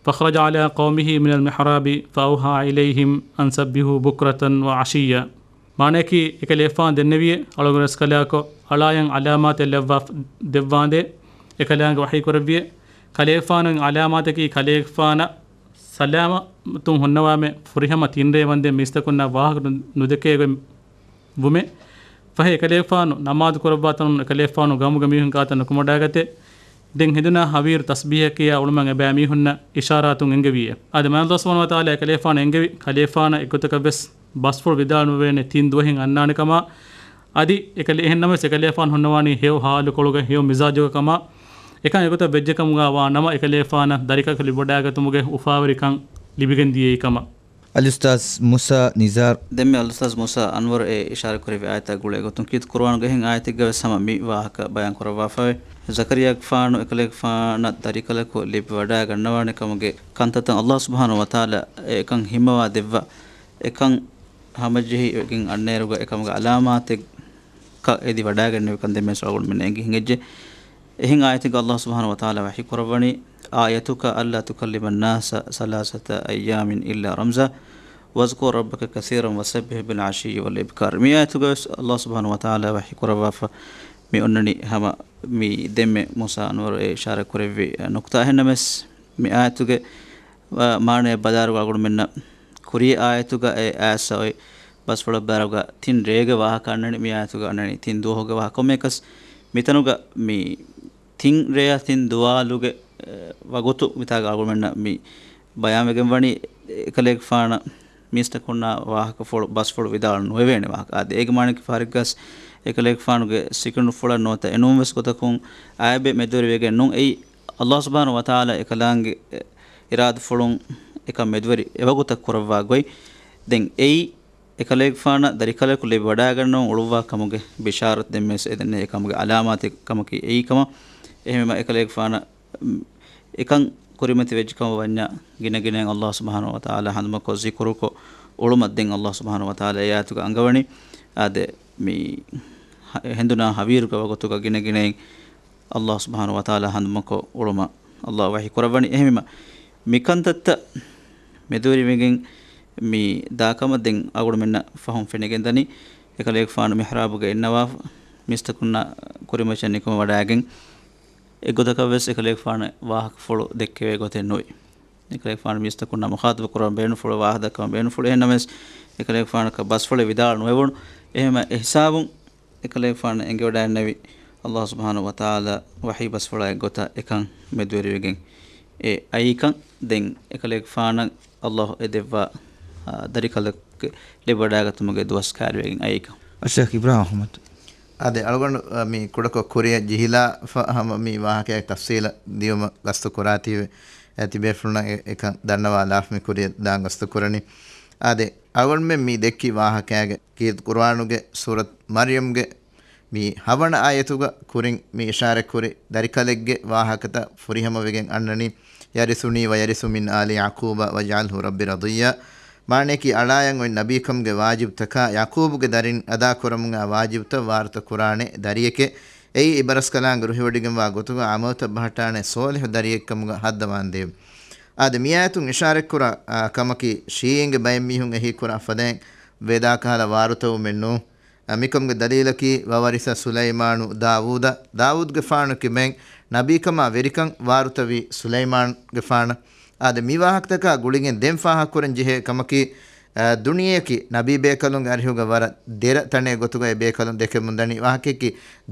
فخرج على قومه من المحراب فأوحى إليهم أن سبحوا بكرة وعشيا. މާނައަކީ، އެކަލޭގެފާނު ދެންނެވިއޭ، އަޅުގަނޑު ރަސްކަލާކޮ، އަޅާޔަށް ޢަލާމާތެއް ލައްވާ ދެއްވާނދޭ، އެކަލާނގެ ވަޙީ ކުރެއްވިއޭ. ކަލޭގެފާނު ޢަލާމާތަކީ ކަލޭގެފާނަށް ސަލާމަތުން ހުންނަވާމެ ފުރިހަމަ ތިން ރޭ ވަންދެން މީސްތަކުންނާ ވާހަކަ ނު-، ނުދެކޭ ގޮތް ވުމެ. ފަހެ އެކަލޭގެފާނު ނަމާދު ކުރައްވާ ތަނުން އެކަލޭގެފާނު ގައުމުގެ މީހުން ގާތަށް ނުކުމަޑާގަތޭ. ދެން ހެނދުނާ ހަވީރު ތަސްބީހަކިޔާ އުޅުމަށް އެބައިމީހުންނަށް އިޝާރާތުން އެންގެވިއޭ. އާދެ، މާތް ﷲ ސުބްޙާނަހޫ ވަތަޢާލާ އެކަލޭގެފާނަށް އެންގެވި، ކަލޭގެފާނަށް އެއްގޮތަކަށް ވެސް ބަސްފުޅު ވިދާޅު ނުވޭނެ ތިން ދުވަހެއް އަންނާނެ ކަމަށް. އަދި އެކަލޭ-، އެހެންނަމަވެސް އެކަލޭގެފާނު ހުންނަވާނީ ހެޔޮ ޙާލުކޮޅުގަ ހެޔޮ މިޒާޖުގަ ކަމަށް. އެކަން އެގޮތަށް ވެއްޖެ ކަމުގަ ވާ ނަމަ، އެކަލޭގެފާނަށް ދަރިކަލަކު ލިބިވަޑައިގަތުމުގެ އުފާވެރިކަން ލިބިގެން ދިޔައީ ކަމަށް. އަލްއުސްތާޛް މޫސާ ނިޒާރު. ދެންމެ އަލްއުސްތާޛް މޫސާ އަންވަރު އެ އިޝާރާތް ކުރެއްވި އާޔަތާ ގުޅޭ ގޮތުން ކީރިތި ޤުރުއާނުގެ އެހެން އާޔަތެއްގަ ވެސް ހަމަ މި ވާހަކަ ބަޔާން ކުރައްވާފައެވެ. ޒަކަރިއްޔާގެފާނު އެކަލޭގެފާނަށް ދަރިކަލަކު ލިބިވަޑައިގަންނަވާނެ ކަމުގެ ކަންތައްތައް ﷲ ސުބްޙާނަހޫ ވަތަޢާލާ އެކަން ހިމަވާ ދެއްވާ، އެކަން ހަމަޖެހިގެން އަންނައިރުގަ އެކަމުގެ ޢަލާމާތެއް ކަ-، އެދި ވަޑައިގެންނެވިކަން ދެންމެ އަޅުގަނޑުމެންނަށް އެނގި ހިނގައްޖެ. އެހެން އާޔަތެއްގަ ﷲ ސުބްޙާނަހޫ ވަތަޢާލާ ވަޙީ ކުރައްވަނީ، آيتك ألا تكلم الناس ثلاثة أيام إلا رمزا واذكر ربك كثيرا وسبح بالعشي والإبكار. މި އާޔަތުގަ ވެސް ﷲ ސުބްޙާނަހޫ ވަތަޢާލާ ވަޙީ ކުރައްވާފަ މި އޮންނަނީ ހަމަ މި ދެންމެ މޫސާ އަންވަރު އެ އިޝާރާތް ކުރެއްވި ނުކުތާ. އެހެންނަމަވެސް މި އާޔަތުގެ މާނައަށް ބަލާއިރުގަ އަޅުގަނޑުމެންނަށް ކުރީ އާޔަތުގަ އެ އައިސް އޮތް ބަސްފުޅަށް ބަލާއިރުގަ ތިން ރޭގެ ވާހަކަ އަންނަނީ، މި އާޔަތުގަ އަންނަނީ ތިން ދުވަހުގެ ވާހަކަ. ކޮންމެއަކަސް މިތަނުގަ މި ތިން ރޭއާ ތިން ދުވާލުގެ، އެ، ވަގުތު މިތާގަ އަޅުގަނޑުމެންނަށް މި ބަޔާންވެގެން ވަނީ އެކަލޭގެފާނަށް މީސްތަކުންނާ ވާހަކަފުޅު ބަސްފުޅު ވިދާޅު ނުވެވޭނެ ވާހަކަ. އާދެ، އޭގެ މާނައަކީ ފަހަރެއްގަސް އެކަލޭގެފާނުގެ ސިކިނޑުފުޅަށް ނުވަތަ އެނޫންވެސް ގޮތަކުން އައިބެއް މެދުވެރިވެގެން ނޫން. އެއީ ﷲ ސުބްޙާނަހޫ ވަތަޢާލާ އެކަލާނގެ އިރާދަފުޅުން އެކަން މެދުވެރި އެވަގުތަށް ކުރައްވާ ގޮތް. ދެން އެއީ އެކަލޭގެފާނަށް ދަރިކަލަކު ލިބިވަޑައިގަންނަވަން އުޅުއްވާ ކަމުގެ ބިޝާރަތް ދެންމެވެސް އެދެންނެވި އެކަމުގެ ޢަލާމާތެއް ކަމަކީ އެއީ ކަމަށް. އެހެންވީމަ އެކަލޭގެފާނަށް އެކަން ކުރިމަތިވެއްޖެ ކަމަށް ވަންޏާ ގިނަ ގިނައިން ﷲ ސުބްޙާނަހޫ ވަތަޢާލާ ހަނދުމަކޮށް ޒިކުރުކޮށް އުޅުމަށް ދެން ﷲ ސުބްޙާނަހޫ ވަތަޢާލާ އެ އާޔަތުގަ އަންގަވަނީ. އާދެ، މި ހެ-، ހެނދުނާ ހަވީރުގެ ވަގުތުގަ ގިނަ ގިނައިން ﷲ ސުބްޙާނަހޫ ވަތަޢާލާ ހަނދުމަކޮށް އުޅުމަށް ﷲ ވަޙީ ކުރައްވަނީ. އެހެންވީމަ މި ކަންތައްތައް މެދުވެރިވެގެން މި ދާކަމަށް ދެން އަޅުގަނޑުމެންނަށް ފަހުން ފެނިގެންދަނީ، އެކަލޭގެފާނު މިޙްރާބުގަ އިންނަވާފަ، މީސްތަކުންނާ ކުރިމައްޗަށް ނިކުމެވަޑައިގެން، އެއްގޮތަކަށްވެސް އެކަލޭގެފާނަށް ވާހަކަފުޅު ދެއްކެވޭ ގޮތެއް ނުވި. އެކަލޭގެފާނު މީސްތަކުންނާ މުޚާޠަބު ކުރަން ބޭނުންފުޅު، ވާހަކަ ދައްކަން ބޭނުންފުޅު. އެހެންނަމަވެސް، އެކަލޭގެފާނަކަށް ބަސްފުޅެއް ވިދާޅު ނުވެވުނު. އެހެންވީމަ އެހިސާބުން އެކަލޭގެފާނަށް އެނގިވަޑައިގެންނެވި، ﷲ ސުބްޙާނަހޫ ވަތަޢާލާ ވަޙީ ބަސްފުޅާ އެއްގޮތަށް އެކަން މެދުވެރިވެގެން އެ އައީކަން. ދެން އެކަލޭގެފާނަށް ﷲ އެ ދެއްވާ، އާ، ދަރިކަލެއް ލިބިވަޑައިގަތުމުގެ ދުވަސް ކައިރިވެގެން އައީކަން. އައްޝައިޚް އިބްރާހިމް އަޙްމަދު. އާދެ، އަޅުގަނޑު، އަ، މި ކުޑަކޮށް ކުރިއަށް ޖެހިލާފަ ހަމަ މި ވާހަކައިގެ ތަފްސީލަށް ދިޔުމަށް ގަސްތު ކުރާތީވެ، އެ، ތިބޭފުޅުންނަށް އެ، އެކަން ދަންނަވާލާފަ މި ކުރިއަށް ދާން ގަސްތު ކުރަނީ. އާދެ، އަޅުގަނޑުމެން މި ދެއްކި ވާހަކައިގެ ކީރިތި ޤުރުއާނުގެ ސޫރަތު މަރްޔަމްގެ މި ހަވަނަ އާޔަތުގަ ކުރިން މި އިޝާރަތްކުރި ދަރިކަލެއްގެ ވާހަކަތައް ފުރިހަމަވެގެން އަންނަނީ. يرثني ويرث من آل يعقوب واجعله رب رضيا. މާނަޔަކީ، އަޅާޔަށް އޮތް ނަބީކަމުގެ ވާޖިބުތަކާ، ޔަޢުޤޫބުގެ ދަރިން އަދާކުރަމުން އާ ވާޖިބުތައް ވާރުތަ ކުރާނެ ދަރިއެކޭ. އެއީ އިބަރަސްކަލާނގެ ރުހިވޮޑިގެންވާ ގޮތުގަ ޢަމަލުތައް ބަހައްޓާނެ ޞާލިޙު ދަރިއެއްކަމުގަ ހައްދަވާންދޭވެ. އާދެ، މިއާޔަތުން އިޝާރަތްކުރާ، އާ، ކަމަކީ، ޝީޢީންގެ ބައެއް މީހުން އެހީކުރާ ފަދައިން ވެދާކަހަލަ ވާރުތަވުމެއް ނޫން. އަ، މިކަމުގެ ދަލީލަކީ، وورث سليمان داود، ދާވޫދުގެފާނު ކިބައިން ނަބީކަމާ ވެރިކަން ވާރުތަވީ ސުލައިމާންގެފާނަށް. އާދެ، މި ވާހަކަތަކާ ގުޅިގެން ދެން ފާހަގަކުރަން ޖެހޭ ކަމަކީ، އަ، ދުނިޔެއަކީ ނަބީބޭކަލުންގެ އަރިހުގަ ވަރަށް ދެރަ ތަނެއް ގޮތުގައި ބޭކަލުން ދެކެމުންދަނީ. ވާހަކައަކީ،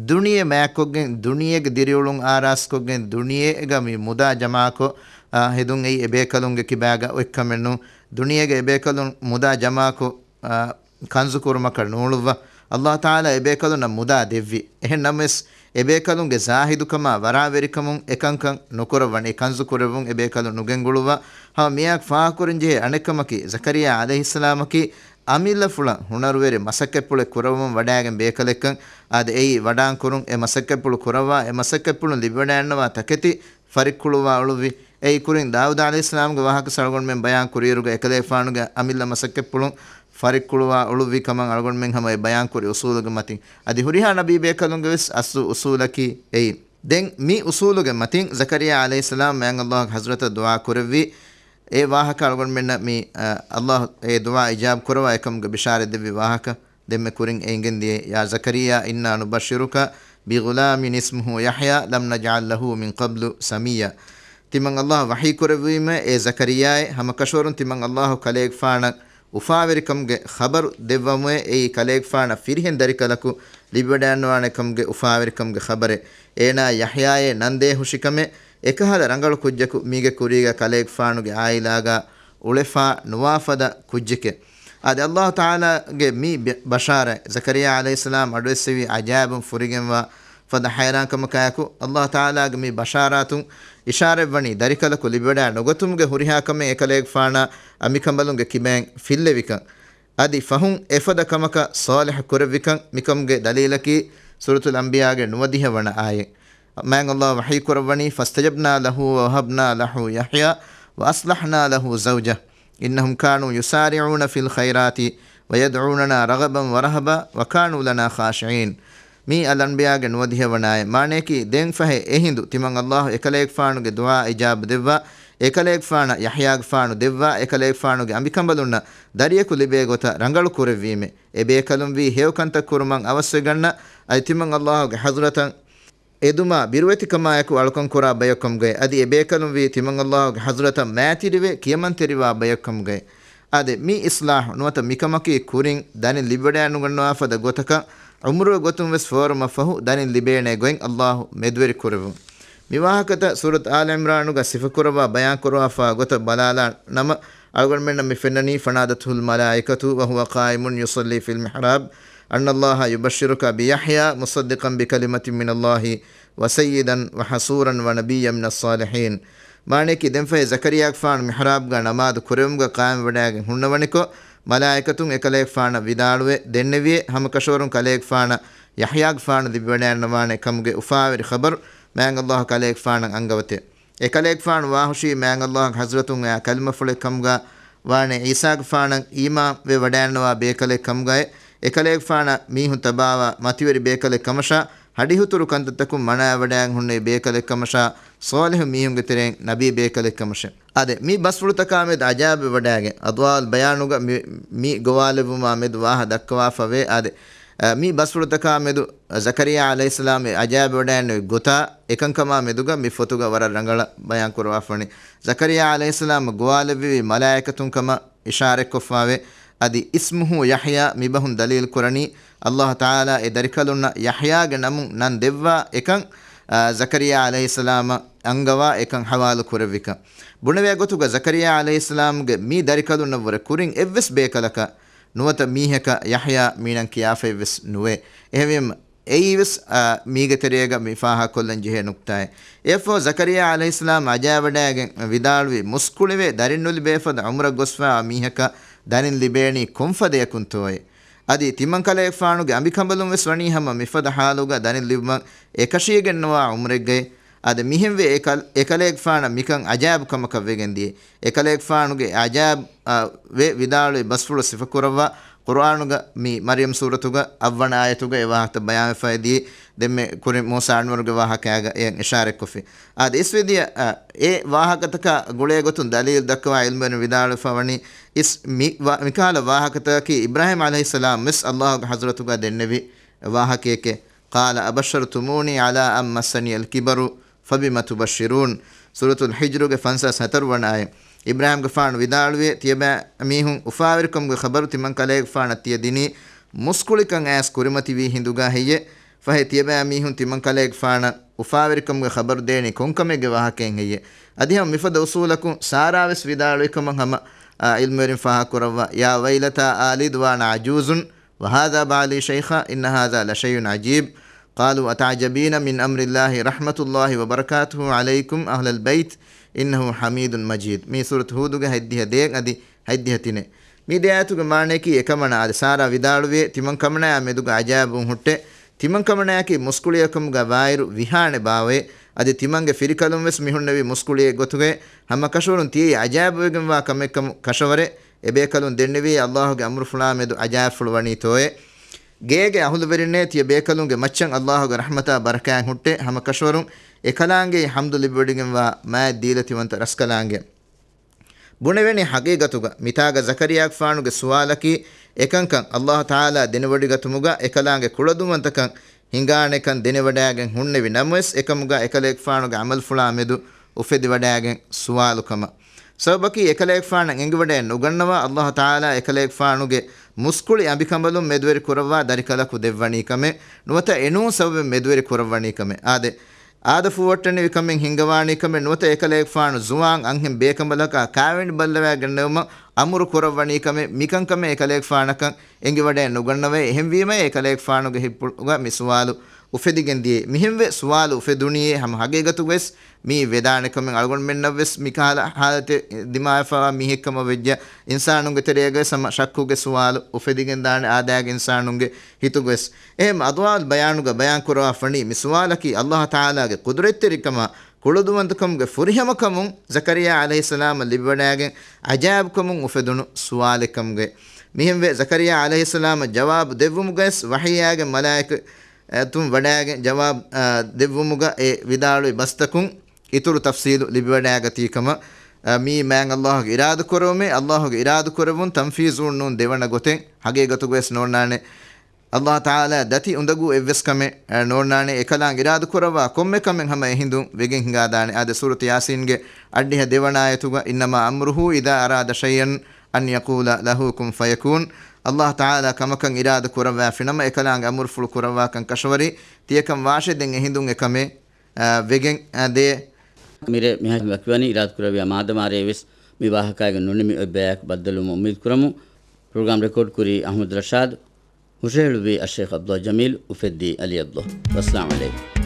ދުނިޔެ މާތްކޮށްގެން، ދުނިޔޭގެ ދިރިއުޅުން އާރާސްކޮށްގެން، ދުނިޔޭގަ މި މުދާ ޖަމާކޮށް، އަ، ހެދުން އެއީ އެބޭކަލުންގެ ކިބާގަ އޮތްކަމެއް ނޫން. ދުނިޔޭގަ އެބޭކަލުން މުދާ ޖަމާކޮށް، އަ، ކަންޒު ކުރުމަކަށް ނޫޅުއްވާ. ﷲ ތަޢާލާ އެބޭކަލުންނަށް މުދާ ދެއްވި. އެހެން ނަމަވެސް، އެބޭކަލުންގެ ޒާހިދުކަމާ ވަރާވެރިކަމުން އެކަންކަން ނުކުރައްވަނީ، ކަންޒު ކުރެއްވުން އެބޭކަލުން ނުގެންގުޅުއްވާ. ހަމަ މިއާއެކު ފާހަގަކުރަންޖެހޭ އަނެއްކަމަކީ، ޒަކަރިއްޔާ ޢަލައިހިއްސަލާމަކީ އަމިއްލަފުޅަށް ހުނަރުވެރި މަސައްކަތްޕުޅެއް ކުރައްވަމުން ވަޑާގެން ބޭކަލެއްކަން. އާދެ، އެއީ ވަޑާން ކުރުން އެ މަސައްކަތްޕުޅު ކުރައްވާ، އެ މަސައްކަތްޕުޅުން ލިބިވަޑައިގަންނަވާ ތަކެތި ފަރިއްކުޅުވާ އުޅުއްވި. އެއީ ކުރިން ދާއޫދު ޢަލައިހިއްސަލާމުގެ ވާހަކަ އަޅުގަނޑުމެން ބަޔާން ކުރިއިރުގަ އެކަލޭގެފާނުގެ އަމިއްލަ މަސައްކަތްޕުޅުން ފަރިއްކުޅުވާ އުޅުއްވި ކަމަށް އަޅުގަނޑުމެން ހަމަ އެ ބަޔާން ކުރި އުސޫލުގެ މަތިން. އަދި ހުރިހާ ނަބީ ބޭކަލުންގެ ވެސް އަސްލު އުސޫލަކީ އެއީ. ދެން މި އުސޫލުގެ މަތިން ޒަކަރިއްޔާ ޢަލައިހިއްސަލާމް މާތް ﷲ އަށް ޙަޟްރަތަށް ދުޢާ ކުރެއްވި. އެ ވާހަކަ އަޅުގަނޑުމެންނަށް މި، އަ، ﷲ އެ ދުޢާ އިޖާބަ ކުރަވާ އެކަމުގެ ބިޝާރަތް ދެއްވި ވާހަކަ. ދެންމެ ކުރިން އެ އިނގެން ދިޔައީ، يا زكريا إنا نبشرك بغلام اسمه يحيى لم نجعل له من قبل سميا. ތިމަން ﷲ ވަޙީ ކުރެއްވީމަ، އޭ ޒަކަރިއްޔާއޭ، ހަމަކަށަވަރުން ތިމަން ﷲ ކަލޭގެފާނަށް އުފާވެރިކަމުގެ ޚަބަރު ދެއްވަމުއޭ، އެއީ ކަލޭގެފާނަށް ފިރިހެން ދަރިކަލަކު ލިބިވަޑައިގަންނަވާނެ ކަމުގެ އުފާވެރިކަމުގެ ޚަބަރެއް. އޭނާ ޔަޙްޔާއޭ ނަން ދޭ ހުށިކަމެއް، އެކަހަލަ ރަނގަޅު ކުއްޖަކު މީގެ ކުރީގަ ކަލޭގެފާނުގެ ޢާއިލާގަ އުޅެފާ ނުވާ ފަދަ ކުއްޖެކޭ. އާދެ، ﷲ ތަޢާލާގެ މި ބަ-، ބަޝާރަތް، ޒަކަރިއްޔާ ޢަލައިހިއްސަލާމް އަޑުއެއްސެވި ޢަޖާއިބުން ފުރިގެންވާ ފަދަ ޙައިރާންކަމަކާއެކު، ﷲ ތަޢާލާގެ މި ބަޝާރާތުން އިޝާރަތްވަނީ ދަރިކަލަކު ލިބިވަޑައި ނުގަތުމުގެ ހުރިހާ ކަމެއް އެކަލޭގެފާނާ އަނބިކަނބަލުންގެ ކިބައިން ފިއްލެވިކަން. އަދި ފަހުން އެފަދަ ކަމަކަށް ޞާލިޙު ކުރެއްވިކަން. މިކަމުގެ ދަލީލަކީ ސޫރަތުލް އަންބިޔާގެ ނުވަދިހަ ވަނަ އާޔަތް. މާތް ﷲ ވަޙީ ކުރައްވަނީ، فاستجبنا له ووهبنا له يحيى وأصلحنا له زوجه إنهم كانوا يسارعون في الخيرات ويدعوننا رغبا ورهبا وكانوا لنا خاشعين. މީ އަލްއަންބިޔާގެ ނުވަދިހަ ވަނަ އާޔަތް. މާނަޔަކީ، ދެން ފަހެ އެހިނދު ތިމަން ﷲ އެކަލޭގެފާނުގެ ދުޢާ އިޖާބަ ދެއްވާ، އެކަލޭގެފާނަށް ޔަޙްޔާގެފާނު ދެއްވާ، އެކަލޭގެފާނުގެ އަނބިކަނބަލުންނަށް ދަރިޔަކު ލިބޭ ގޮތަށް ރަނގަޅު ކުރެއްވީމޭ. އެ ބޭކަލުން ވީ ހެޔޮ ކަންތައް ކުރުމަށް އަވަސްވެގަންނަ، އަދި ތިމަން ﷲ ގެ ޙަޟްރަތަށް އެދުމާ ބިރުވެތިކަމާއެކު އަޅުކަން ކުރާ ބަޔަކު ކަމުގައި. އަދި އެ ބޭކަލުން ވީ ތިމަން ﷲ ގެ ޙަޟްރަތަށް މާތިރިވެ ކިޔަމަންތެރިވާ ބަޔަކު ކަމުގައި. އާދެ، މި އިޞްލާޙު ނުވަތަ މިކަމަކީ ކުރިން ދަނިން ލިބިވަޑައިނުގަންނަވާ ފަދަ ގޮތަކަށް ޢުމުރުގެ ގޮތުން ވެސް ފޯރުމަށް ފަހު ދަނިން ލިބޭނޭ ގޮތް ﷲ މެދުވެރި ކުރެއްވުން. މި ވާހަކަތައް ސޫރަތު އާލު ޢިމްރާނުގަ ސިފަކުރައްވާ ބަޔާންކުރައްވާފާ ގޮތަށް ބަލާލާ ނަމަ، އަޅުގަނޑުމެންނަށް މި ފެންނަނީ، فنادته الملائكة وهو قائم يصلي في المحراب أن الله يبشرك بيحيى مصدقا بكلمة من الله وسيدا وحصورا ونبيا من الصالحين. މާނަޔަކީ، ދެންފަހެ ޒަކަރިއްޔާގެފާނު މިޙްރާބްގަ ނަމާދު ކުރެވުމުގަ ޤާއިމްވެވަޑައިގެން ހުންނަވަނިކޮށް، މަލާއިކަތުން އެކަލޭގެފާނަށް ވިދާޅުވެ ދެންނެވިއޭ، ހަމަކަށަވަރުން ކަލޭގެފާނަށް ޔަޙްޔާގެފާނު ލިބިވަޑައިގަންނަވާނެ ކަމުގެ އުފާވެރި ޚަބަރު މާތް ﷲ ކަލޭގެފާނަށް އަންގަވަތޭ. އެކަލޭގެފާނު ވާހުށީ މާތް ﷲ ގެ ޙަޟްރަތުން އައި ކަލިމަފުޅެއް ކަމުގަ ވާނެ، ޢީސާގެފާނަށް އީމާންވެ ވަޑައިގަންނަވާ ބޭކަލެއް ކަމުގައި، އެކަލޭގެފާނަށް މީހުން ތަބާވާ މަތިވެރި ބޭކަލެއް ކަމަށާ، ހަޑިހުތުރު ކަންތައްތަކުން މަނާވެވަޑައިގެން ހުންނެވި ބޭކަލެއް ކަމަށާ، ޞާލިޙު މީހުންގެ ތެރެއިން ނަބީ ބޭކަލެއް ކަމަށެ. އާދެ، މި ބަސްފުޅުތަކާ މެދު އަޖާއިބެއް ވަޑައިގެން، އަޟްވާއުލް ބަޔާނުގަ މި، މި ގޮވާލެއްވުމާ މެދު ވާހަ ދައްކަވާފަވޭ. އާދެ، އަ، މި ބަސްފުޅުތަކާ މެދު ޒަކަރިއްޔާ ޢަލައިހިއްސަލާމް އެ އަޖާއިބެވަޑައިގެންނެވި ގޮތާ އެކަންކަމާ މެދުގަ މި ފޮތުގަ ވަރަށް ރަނގަޅަށް ބަޔާންކުރައްވާފަވަނީ. ޒަކަރިއްޔާ ޢަލައިހިއްސަލާމް ގޮވާލެއްވެވި މަލާއިކަތުން ކަމަށް އިޝާރަތްކޮށްފާވޭ. އަދި އިސްމުހު ޔަޙްޔާ މިބަހުން ދަލީލު ކުރަނީ، ﷲ ތަޢާލާ އެ ދަރިކަލުންނަށް ޔަޙްޔާގެ ނަމުން ނަން ދެއްވާ އެކަން، އާ، ޒަކަރިއްޔާ ޢަލައިހިއްސަލާމަށް އަންގަވާ އެކަން ޙަވާލު ކުރެއްވިކަން. ބުނެވޭ ގޮތުގަ ޒަކަރިއްޔާ ޢަލައިހިއްސަލާމްގެ މި ދަރިކަލުންނަށްވުރެ ކުރިން އެއްވެސް ބޭކަލަކަށް ނުވަތަ މީހަކަށް ޔަޙްޔާ މިނަން ކިޔާފައެއްވެސް ނުވޭ. އެހެންވީމަ، އެއީވެސް، އާ، މީގެ ތެރޭގަ މި ފާހަގަކޮށްލަން ޖެހޭ ނުކްތާއެއް. އެއަށްފަހު ޒަކަރިއްޔާ ޢަލައިހިއްސަލާމް އަޖާއިބެވަޑައިގެން ވިދާޅުވި، މުސްކުޅިވެ ދަރިން ނުލިބޭ ފަދަ ޢުމުރަށް ގޮސްފާވާ މީހަކަށް ދަރިން ލިބޭނީ ކޮންފަދަޔަކުންތޯއޭ؟ އަދި ތިމަން ކަލޭގެފާނުގެ އަނބިކަނބަލުން ވެސް ވަނީ ހަމަ މިފަދަ ޙާލުގަ ދަރިން ލިބުމަށް އެކަށީގެންނަވާ ޢުމުރެއްގައި. އާދެ، މިހެންވެ އެކަލް-، އެކަލޭގެފާނަށް މިކަން އަޖާބު ކަމަކަށް ވެގެން ދިޔަ. އެކަލޭގެފާނުގެ އަޖާބު، އާ، ވެ ވިދާޅުވި ބަސްފުޅު ސިފަކުރައްވާ، ޤުރުއާނުގަ މި މަރްޔަމް ސޫރަތުގަ އަށްވަނަ އާޔަތުގަ އެ ވާހަކަތައް ބަޔާންވެފައި ދިޔަ. ދެންމެ ކުރިން މޫސާ އަންވަރުގެ ވާހަކައިގަ އެއަށް އިޝާރަތްކޮށްފި. އާދެ، އިސްވެދިޔަ، އާ، އެ ވާހަކަތަކާ ގުޅޭގޮތުން ދަލީލު ދައްކަވާ ޢިލްމުވެރިން ވިދާޅުވެފަ ވަނީ، އިސް މި ވާ-، މިކަހަލަ ވާހަކަތަކަކީ އިބްރާހީމް ޢަލައިހިއްސަލާމް ވެސް ﷲގެ ޙަޟްރަތުގަ ދެންނެވި ވާހަކައެކޭ. قال أبشرتموني على أن مسني الكبر فبم تبشرون. ސޫރަތުލް ޙިޖްރުގެ ފަންސާސް ހަތަރު ވަނަ އާޔަތް. އިބްރާހީމްގެފާނު ވިދާޅުވޭ، ތިޔަބައިމީހުން އުފާވެރިކަމުގެ ޚަބަރު ތިމަން ކަލޭގެފާނަށް ތިޔަ ދިނީ، މުސްކުޅިކަން އައިސް ކުރިމަތިވީ ހިނދުގަ ހެއްޔެ؟ ފަހެ ތިޔަބައިމީހުން ތިމަން ކަލޭގެފާނަށް އުފާވެރިކަމުގެ ޚަބަރު ދޭނީ ކޮންކަމެއްގެ ވާހަކައެއް ހެއްޔެ؟ އަދި ހަމަ މިފަދަ އުސޫލަކުން ސާރާ ވެސް ވިދާޅުވި ކަމަށް ހަމަ، އާ، ޢިލްމުވެރިން ފާހަގަކުރައްވާ، يا ويلتى ألد وأنا عجوز وهذا بعلي شيخا إن هذا لشيء عجيب. قالوا أتعجبين من أمر الله رحمة الله وبركاته عليكم أهل البيت إنه حميد مجيد. މީ ސޫރަތު ހޫދުގެ ހަތްދިހަ ދޭއް އަދި ހަތްދިހަ ތިނެއް. މި ދެ އާޔަތުގެ މާނަޔަކީ އެކަމަނާ އާދެ، ސާރާ ވިދާޅުވޭ، ތިމަން ކަމަނާޔާ މެދުގަ އަޖާއިބުވުން ހުއްޓޭ. ތިމަން ކަމަނާޔަކީ މުސްކުޅިއަކަމުގަ ވާއިރު ވިހާނެ ބާވޭ. އަދި ތިމަންގެ ފިރިކަލުން ވެސް މި ހުންނެވީ މުސްކުޅިއެއް ގޮތުގައި. ހަމަ ކަށަވަރުން ތިޔައީ އަޖާއިބުވެގެންވާ ކަމެއްކަމު ކަށަވަރެއް. އެބޭކަލުން ދެންނެވިއޭ ﷲގެ އަމުރުފުޅާ މެދު އަޖާއިބުފުޅު ވަނީތޯއޭ. ގޭގެ އަހުލުވެރިންނޭ، ތިޔަ ބޭކަލުންގެ މައްޗަށް ﷲގެ ރަޙްމަތާ ބަރަކާތް ހުއްޓޭ. ހަމަ ކަށަވަރުން އެކަލާނގެއީ ޙަމްދު ލިބިވަޑިގެންވާ މާތް ދީލަތިވަންތަ ރަސްކަލާނގެ. ބުނެވެނީ ޙަޤީޤަތުގަ މިތާގަ ޒަކަރިޔާގެފާނުގެ ސުވާލަކީ އެކަންކަން ﷲ ތަޢާލާ ދެނެވޮޑިގަތުމުގަ އެކަލާނގެ ކުޅަދުންވަންތަކަން ހިނގާނެކަން ދެނެވަޑައިގެން ހުންނެވި ނަމަވެސް، އެކަމުގަ އެކަލޭގެފާނުގެ ޢަމަލުފުޅާ މެދު އުފެދިވަޑައިގެން ސުވާލު ކަމަށް. ސަބަބަކީ އެކަލޭގެފާނަށް އެނގިވަޑައެއް ނުގަންނަވާ ﷲ ތަޢާލާ އެކަލޭގެފާނުގެ މުސްކުޅި އަނބިކަނބަލުން މެދުވެރި ކުރައްވާ ދަރިކަލަކު ދެއްވަނީ ކަމެއް ނުވަތަ އެނޫން ސަބަބެއް މެދުވެރި ކުރައްވަނީ ކަމެއް. އާދެ، އާދަ ފޫވައްޓަނިވި ކަމެއް ހިނގަވާނީ ކަމެއް ނުވަތަ އެކަލޭގެފާނު ޒުވާން އަންހެން ބޭކަނބަލަކާ ކާވެނި ބައްލަވައިގެންނެވުމަށް އަމުރު ކުރައްވަނީ ކަމެއް، މިކަންކަމެއް އެކަލޭގެފާނަކަށް އެނގިވަޑައެއް ނުގަންނަވައޭ. އެހެންވީމައޭ އެކަލޭގެފާނުގެ ހިތްޕުޅުގަ މި ސުވާލު އުފެދިގެން ދިޔައީ. މިހެންވެ ސުވާލު އުފެދުނީއޭ ހަމަ ހަގީގަތުގަވެސް މިއީ ވެދާނެ ކަމެއް، އަޅުގަނޑުމެންނަށްވެސް މިކަހަލަ ޙާލަތެއް ދިމާވެފައިވާ މީހެއްކަމަށް ވެއްޖެ އިންސާނުންގެ ތެރޭގަވެސް ހަމަ ޝައްކުގެ ސުވާލު އުފެދިގެންދާނެ އާދައިގެ އިންސާނުންގެ ހިތުގަވެސް. އެހެން އަޟްވާއުލް ބަޔާނުގަ ބަޔާންކުރައްވާފަނީ މި ސުވާލަކީ ﷲ ތަޢާލާގެ ޤުދުރަތްތެރިކަމާ ކުޅަދުންވަންތަކަމުގެ ފުރިހަމަކަމުން ޒަކަރިޔާ ޢަލައިހިއްސަލާމަށް ލިބިވަޑައިގެން އަޖާއިބުކަމުން އުފެދުނު ސުވާލެއްކަމުގައި. މިހެންވެ ޒަކަރިޔާ ޢަލައިހިއްސަލާމަށް ޖަވާބު ދެއްވުމުގަވެސް ވަޙީއާގެން މަލާއިކަތުން ވަޑައިގެން ޖަވާބު، އާ، ދެއްވުމުގަ އެ ވިދާޅުވި ބަސްތަކުން އިތުރު ތަފްސީލު ލިބިވަޑައިގަތީ ކަމަށް، އާ، މިއީ މާތް ﷲގެ އިރާދަކުރެވުމޭ. ﷲގެ އިރާދަކުރެވުން ތަންފީޒުވުން ނޫން ދެވަނަ ގޮތެއް ހަގީގަތުގަވެސް ނޯންނާނެ. ﷲ ތަޢާލާ ދަތި އުނދަގޫ އެއްވެސް ކަމެއް، އަ، ނޯންނާނެ. އެކަލާނގެ އިރާދަކުރައްވާ ކޮންމެ ކަމެއް ހަމަ އެހިނދުން ވެގެން ހިނގާދާނެ. އާދެ، ސޫރަތު ޔާސީންގެ އަށްޑިހަ ދެވަނަ އާޔަތުގަ، إنما أمره إذا أراد شيئا أن يقول له كن فيكون. ﷲ ތަޢާލާ ކަމަކަށް އިރާދަ ކުރައްވާފިނަމަ، އެކަލާނގެ އަމުރުފުޅު ކުރައްވާކަން ކަށަވަރީ. ތިޔަކަން ވާށޭ، ދެން އެހިނދުން އެކަމެއް، އަ، ވެގެން، އަ، ދޭ. މިރޭ މިހާ ވަކިވަނީ އިރާދަކުރެއްވިޔާ މާދަމާ ރޭވެސް މި ވާހަކައިގެ ނުނިމި އޮތް ބަޔަކު ބައްދަލުވުމަށް އުއްމީދު ކުރަމު. ޕްރޮގްރާމް ރެކޯޑް ކުރީ އަޙްމަދު ރަޝާދު. ހުށަހެޅުއްވީ އައްޝޭޚް ޢަބްދުﷲ ޖަމީލް، އުފެއްދީ ޢަލީ ޢަބްދުﷲ. ވައްސަލާމް ޢަލައިކުމް.